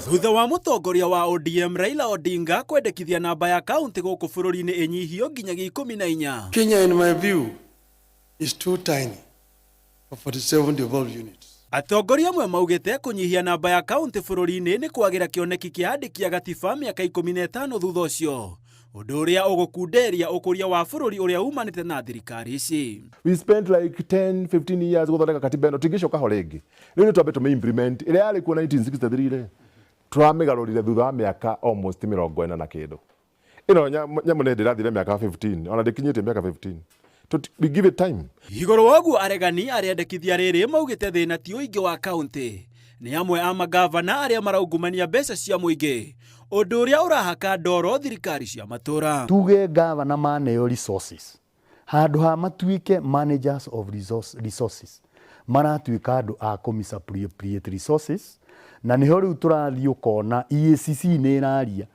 Thutha wa mũtongoria wa ODM Raila Odinga kwendekithia namba ya kaunti gũkũ bũrũri-inĩ ĩnyihio nginyagia 14. Kenya, in my view, is too tiny for 47 devolved units. Atongoria amwe maugĩte kũnyihia namba ya kaunti bũrũri-inĩ nĩ kwagĩra kĩoneki kĩa andĩki a gatiba mĩaka 15 thutha ũcio, ũndũ ũrĩa ũgũkunderia ũkũria wa bũrũri ũrĩa umanĩte na thirikari ici. We spent like 10 15 years gũthondeka katiba ĩno, tingĩcoka ho rĩngĩ. Rĩu nĩ twambe tũmĩ implement ĩrĩa yarĩ kuo 1963 rĩ, tũramĩgarũrire thutha wa mĩaka almost 40 na kĩndũ. Ĩno nyamũ nĩ ndĩrathire mĩaka 15, ona ndĩkinyĩtie mĩaka 15. We give it time. Igũrũ wa ũguo, aregani arĩandĩkithia rĩrĩ maugĩte thĩna ti ũingĩ wa kaunti, nĩ amwe a magavana arĩa maraungumania mbeca cia mũingĩ, ũndũ ũrĩa ũrahaka ndoro thirikari cia matũra. Tuge gavana maneo resources, handũ ha matuĩke managers of resources, maratuĩka andũ a kũ misappropriate resources. Na nĩho rĩu tũrathiĩ ũkona EACC nĩ ĩraria,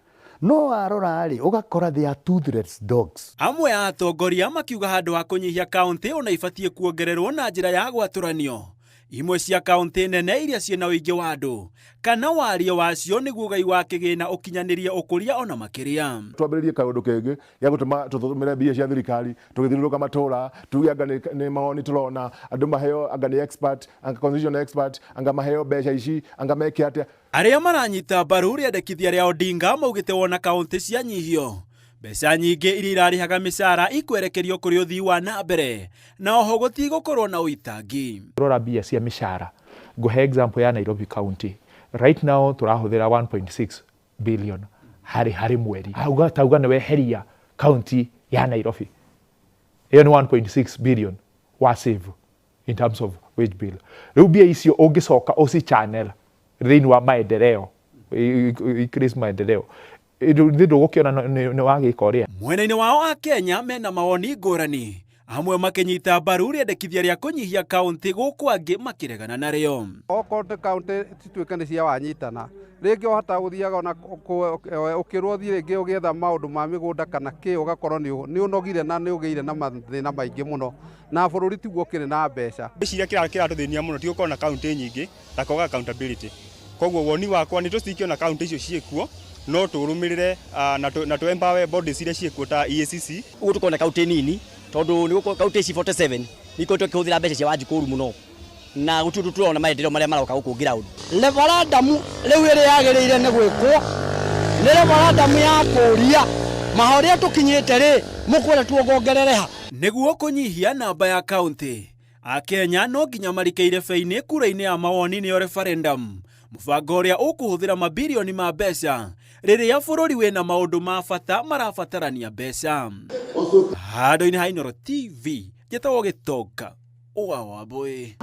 no warora rĩ, ũgakora they are toothless dogs. Amwe a atongoria makiuga handũ ha kũnyihia kaunti ona ibatiĩ kuongererwo na njĩra ya gwatũranio imwe cia kaunti nene iria ciĩna ũingĩ wa andũ kana warie wacio, nĩguo ũgai wa kĩgĩna ũkinyanĩrie ũkũria ona makĩria. Twambĩrĩrie kaũndũ kĩngĩ gĩa gũtũma tũtũmĩre mbia cia thirikari tũgĩthiũrũrũka matũra, tuge anga nĩ mawoni tũrona andũ maheo, anga nĩ expert, anga constitution expert, anga maheo mbeca ici, anga meke atĩa. Arĩa maranyita mbaru rĩendekithia rĩa Odinga maugĩte wona kaunti cianyihio, mbeca nyingĩ iria irarĩhaga mĩcara ikwerekerio kũrĩ ũthii wa na mbere, na oho gũtigũkorwo na ũitangi. Rora mbia cia mĩcara, ngũhe example ya Nairobi County. Right now tũrahũthĩra 1.6 billion harĩ mweri. Auga tauga nĩ weheria county ya Nairobi, ĩyo nĩ 1.6 billion wa save in terms of wage bill. Rĩu mbia icio ũngĩcoka ũci channel thĩinĩ wa maendeleo, increase maendeleo, nĩ ndũgũkĩona nĩ wagĩka ũrĩa. Mwena-inĩ wao, a Kenya mena mawoni ngũrani, amwe makĩnyita mbaru rĩendekithia rĩa kũnyihia kaunti gũkũ angĩ makĩregana narĩo. Okorwo nĩ kaunti cituĩke nĩ cia wanyitana rĩngĩ, ũhotaga gũthiaga ona ũkĩrwo thiĩ rĩngĩ ũgĩetha maũndũ ma mĩgũnda kana kĩ, ũgakorwo nĩ ũnogire na nĩ ũgĩire na mathĩna maingĩ mũno, na bũrũri tiguo ũkĩrĩ na mbeca. Ngwĩciria kĩrĩa kĩratũthĩnia mũno ti gũkorwo na kaunti nyingĩ ta kwaga accountability. Koguo woni wakwa nĩ tũcikie na kaunti icio ciĩkuo, no tũrũmĩrĩre na tũ empower bodies iria ciĩkuo ta EACC. Ũguo tũkorwo na kaunti nini, tondũ nĩ gũkorwo kaunti ici 47 nĩ ikoretwo ikĩhũthĩra mbeca cia Wanjikũ ũru mũno, na gũtirĩ ũndũ tũrona maendeleo marĩa maroka gũkũ ground. Referendum rĩu ĩrĩa yagĩrĩire nĩ gwĩkwo nĩ referendum ya kũũria mahorĩa tũkinyĩte rĩ, mũkwenda tuongongerere ha? Nĩguo kũnyihia namba ya kaunti, Akenya no nginya marike irebe-inĩ kura-inĩ ya mawoni, nĩyo referendum, mũbango ũrĩa ũkũhũthĩra mabirioni ma mbeca rĩrĩa bũrũri wĩna maũndũ ma bata marabatarania mbeca. Handũ-inĩ ha Inooro TV, njĩtagwo Gĩtonga wa Wambũi.